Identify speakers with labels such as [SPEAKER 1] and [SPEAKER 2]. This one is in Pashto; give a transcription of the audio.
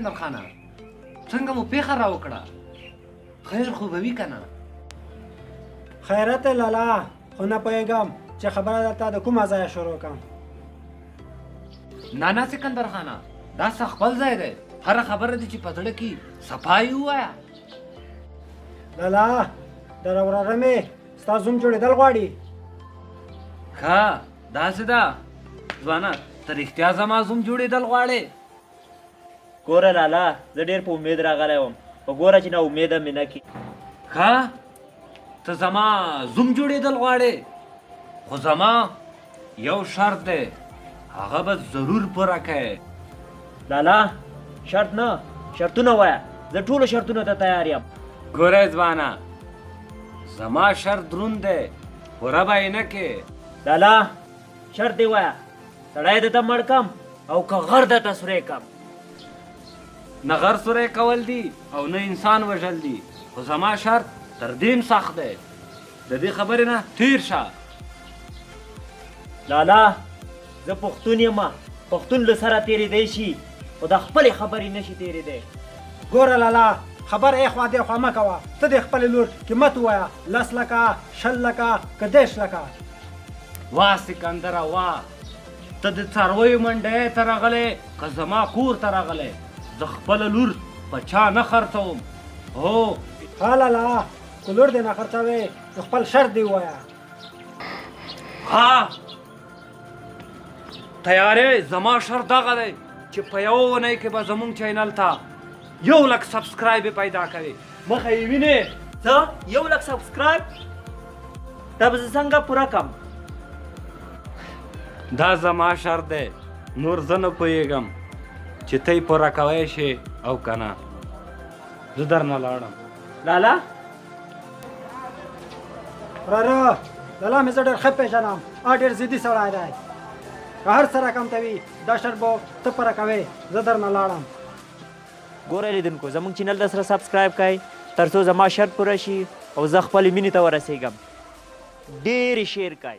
[SPEAKER 1] سکندر خانه، څنګه مو پېښه راوکړه؟ خیر خو به وي که نه؟
[SPEAKER 2] خیرت لالا، خو نه پوهېږم چې خبره درته د کومه ځایه شروع کړم.
[SPEAKER 1] نه نه سکندر خانه، دا څه خپل ځای دی، هره خبره دې چې په زړه کې صفا یې ووایه.
[SPEAKER 2] لالا، د وراره مې ستا زوم جوړېدل غواړي.
[SPEAKER 1] ښه، داسې ده ځوانه، ته رښتیا زما زوم جوړېدل غواړې؟
[SPEAKER 3] ګوره لالا، زه ډېر په امید راغلی وم، خو ګوره چې نا امیده مې نه کړې.
[SPEAKER 1] ښه، ته زما زوم جوړېدل غواړې، خو زما یو شرط دی، هغه به ضرور پوره کړې.
[SPEAKER 3] لالا، شرط نه، شرطونه وایه، زه ټولو شرطونو ته تیار یم.
[SPEAKER 1] ګوره ځوانه، زما شرط دروند دی، پوره به یې نه کړې.
[SPEAKER 3] لالا، شرط دې وایه، سړی درته مړ کم او که غر درته سوری کم.
[SPEAKER 1] نه غر سوری کول دي او نه انسان وژل دي، خو زما شرط تر دې هم سخت دی، د دې خبرې نه تېر شه.
[SPEAKER 3] لالا، زه پښتون یم، پښتون له سره تېرېدی شي، خو د خپلې خبرې نه شي تېرېدی.
[SPEAKER 2] ګوره لالا، خبره اخوا دېخوا مه کوه، ته د خپلې لور قیمت ووایه، 10 لکه، 20 لکه، که 30 لکه.
[SPEAKER 1] واه سکندره واه، ته د څارویو منډیې ته راغلی که زما کور ته راغلی؟ زه خپله لور په چا نه خرڅوم. هو
[SPEAKER 2] ښه لالا، که لور دې نه خرڅوې نو خپل شرط دې ووایه.
[SPEAKER 1] ها تیارې، زما شرط دغه دی چې په یوه اونۍ کې به زموږ چینل ته 1 لک subscribe پیدا کوي. مخه یې وینې؟
[SPEAKER 3] څه 1 لک subscribe؟ دا به زه څنګه پوره کړم؟
[SPEAKER 1] دا زما شرط دی، نور زه نه پوهېږم چې ته یې پوره کوی شې او که نه. زه درنه لاړم.
[SPEAKER 3] لالا
[SPEAKER 2] وراره، لالا مې زه ډېر ښه پېژنم، هغه ډېر ضدي سړی دی، که هر څه رقم ته وي دا شرط به ته پوره کوې. زه درنه لاړم.
[SPEAKER 3] ګوره لیدونکو، زموږ چینل در سره subscribe کړئ تر څو زما شرط پوره شي او زه خپلې مینې ته ورسېږم. ډېرې share کړئ.